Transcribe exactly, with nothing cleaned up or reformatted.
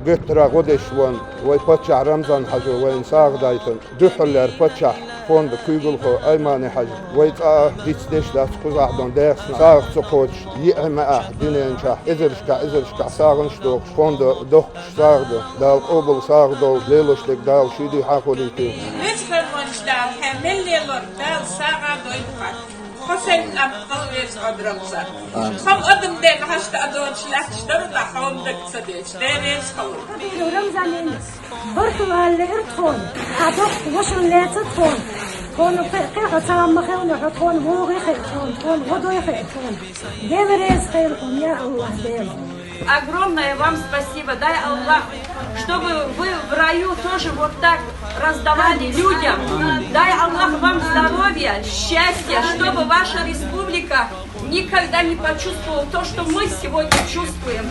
Геттара гӀо деш ван вай паччахь Рамзан-Хьажо вайна сагӀа дайтан. Дуьххьарлера паччахь фонда куьйгалхо Аймани-Хьажа вай цӀа дицдеш дац кхузахь дон дехна. СагӀа ца кхочуш, йиъ маьӀахь диненчахь, эзаршкахь, эзаршкахь сагӀанаш дохуш, фонда дохкуш сагӀа дан. Дала къобал сагӀа долу, лелош дерг Дала шуьйдуьйхьа хуьлуьйтийла. Веза хьалонаш Дала, хьан мел лелор Дала сагӀа дойла хьан. Хьо сайн аб хала веза Ӏодрамза. Амин. Хьо адам дерг хьашта а доцуш лаьтташ дара, да хьо даг ца дечу. Дела веза хала. Рамзанин бархӀ валла леира тхуна. Хьан дохку вашан леца тхуна. Тхуна кхе-, кхе хьо цхьа ма хевна, хьо тхуна вогӀий хе тхуна, тхуна водой хе тхуна. Дела реза хила хьуна, я Аллах, Дела. Огромное вам спасибо. Дай Аллах, чтобы вы в раю тоже вот так раздавали людям. Дай Аллах вам здоровья, счастья, чтобы ваша республика никогда не почувствовала то, что мы сегодня чувствуем.